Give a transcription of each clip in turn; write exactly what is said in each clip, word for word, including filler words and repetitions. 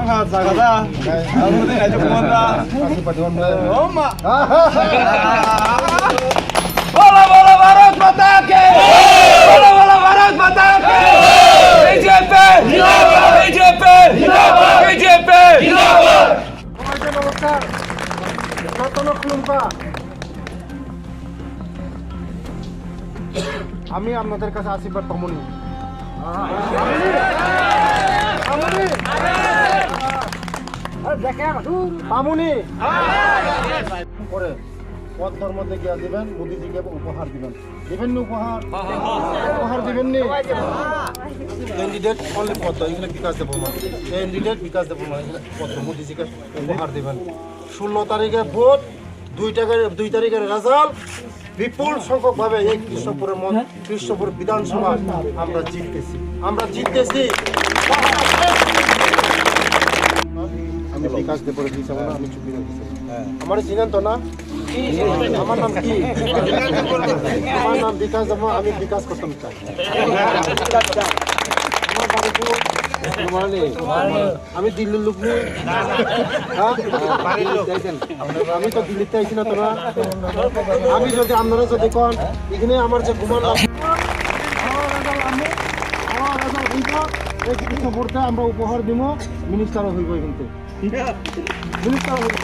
Jaga da. Ang mudi aja kuwan da. Oma. Bola, bola, Bharat Mata ki! Bola, bola, Bharat Mata ki! B J P! Zindabad! B J P! Zindabad! B J P! Zindabad! সবাইকে নমস্কার। যতন খুলুমকা। আমি আপনাদের কাছে আশীর্বাদ পামুনি। পামুনি। পামুনি। পরে পদ্মর মধ্যে গিয়া দিবেন, মোদিজিকে উপহার দিবেন। দিবেন না উপহার? উপহার দিবেন নি? Candidate only পদ্ম, এখানে বিকাশ দেববর্মা। Candidate বিকাশ দেববর্মা, এখানে পদ্ম মোদিজিকে উপহার দিবেন। ষোলো তারিখে ভোট, দুই তারিখের, দুই তারিখের রেজাল্ট বিপুল সংখ্যকভাবে এই কৃষ্ণপুরের মন-, কৃষ্ণপুর বিধানসভা আমরা জিততেছি, আমরা জিততেছি। আমি বিকাশ দেবর হিসাবে না, আমি চুপি রাখছি। আমার চিনেন তো না? আমার নাম কি? আমার নাম বিকাশ দেব, আমি বিকাশ করতাম চাই। আমার বাড়ি কোন? আমি দিল্লির লোক নই। হ্যাঁ? আমি তো দিল্লিতে আইছি না তোরা। আমি যদি, আপনারা যদি কন, এখানে আমার যে ঘুমান লাগবে, এই কিছু মুহূর্তে আমরা উপহার দিব, মিনিস্টারও হইব এখান থেকে। মিনিস্টারও হইব।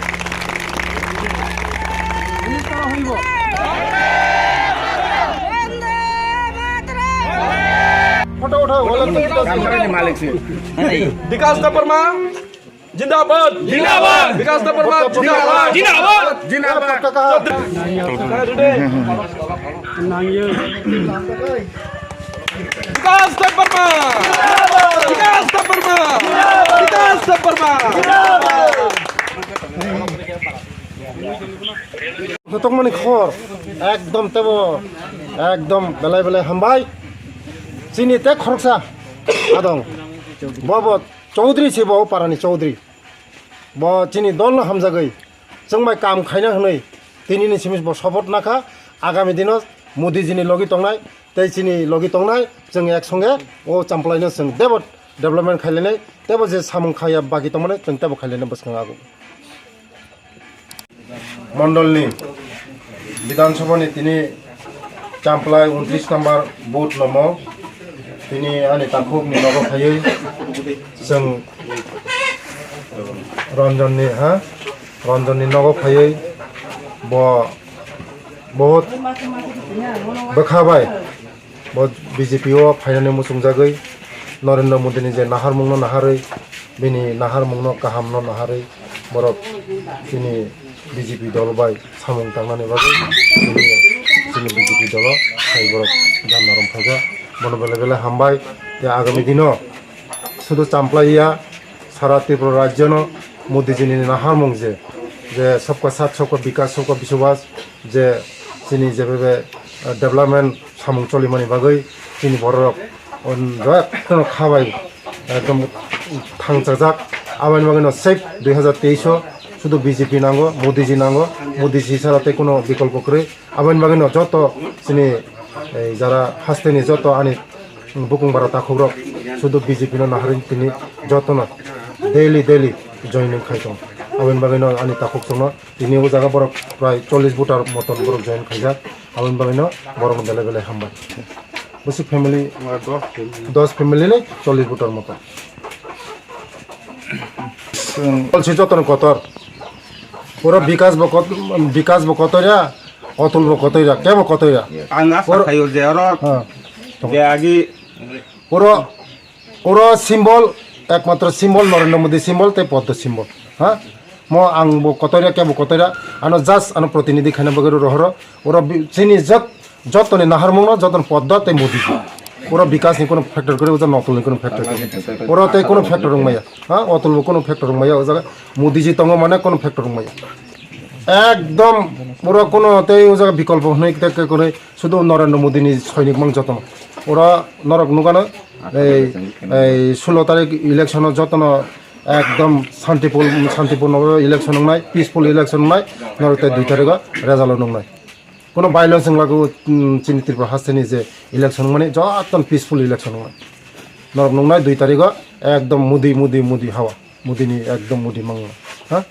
মিনিস্টারও হইব। ফটো উঠাও, বলো তো, উঠাও। বিকাশ দেববর্মা জিন্দাবাদ। জিন্দাবাদ। বিকাশ দেববর্মা জিন্দাবাদ। জিন্দাবাদ। জিন্দাবাদ। বিকাশ দেববর্মা। বিকাশ দেববর্মা। বিকাশ Debbarma. Tongmani khor ekdom tebo ekdom belai belai hambai. Chini te khoroksa adong. Bobo Chaudhary se bo parani Chaudhary. Bo chini dol no hamjagwi chwngbai kam khaina hwnwi tini ni simi bo support nakha. Agami dino Modi ji ni logi tongnai tei chini logi tongnai chwng ek songe o Champlai no chwng debo development khailainai tebo je samung khaiya baki tongmani chwng tebo khailainai bwskango ago. Mondolni Bidhan Sabhani tini Champlai untris number booth nomo tini ani takhukni nogo phaiwi chwng Ranjanni, ha, Ranjanni nogo phaiwi bo bahut bwkha bai bo B J P o phainani muchungjagwi Narendra Modi ni je naharmungno naharwi, bini naharmungno kahamno naharwi borok chini B J P dol bai samung tangnani bagwi chini, chini B J P dolo hai borok dharna rwng phaikha. Bono belai belai hambai. Tei agami dino sudu Champlai ya, sara Tripura rajyono Modi ji ni naharmung je, je sabka saath, sabka vikas, sabka biswas, je chini je bebe, eh, development samung cholimani bagwi chini bororok on jotono khabai ekdom thangchajak. Aboni bagwino sep dui hazar teis o sudu B J P nango, Modi ji nango, Modi ji sara tei kuno bikolpo kwrwi. Aboni bagwino joto chini, eh, jara hasteni joto ani bukung bara takhukrok sudu B J P no naharwi tini jotono daily daily joining khai tongo. Aboni bagwino ani takhuk chwngno tini o jaga borok prai chollish voter moton borok join khaijak. Aboni bagwino borokno belai belai hambai. Bwswk family, dos family ni chollish voter moton. Policy jotono kotor. Puro Bikas bo kot-, Bikas bo kotor ya, Otul bo kotor ya, kebo kotor ya. Ang asa Puro khayo je oro Ha. je agi Puro, puro symbol, ekmatro symbol Narendra Modi symbol tei Poddo symbol. Ha? Mo ang bo kotor ya, kebo kotor ya. Ano just ano protinidhi khaina bagwi rohoro. Oro bi-, chini jot Jotoni naharmungno, jotoni podda tei Modi ji. Oro Bikas ni kono factor kwrwi, uja Otul ni kono factor kwrwi. Oro tei kono factor wng maya. Ha, Otul bo kono factor wng maya, uja Modi ji tongo mane kono factor wng maya. Ekdom oro kono tei uja bikolpo hwnwi tei kwrwi, sudu Narendra Modi ni soinik mang jotono. Oro norok nukano ei, ei sullo tarik election o jotono ekdom santipur, santipurno election wngnai, peaceful election wngnai, norok tei dui tarik o result o nuknai. Kono violence wng lago, mm, chini Tripura hasteni je election wngmani joto peaceful election wngmani. Norok nuknai dui tarigo ekdom mudi, mudi, mudi hawa. Mudini ekdom mudi mangno. Ha?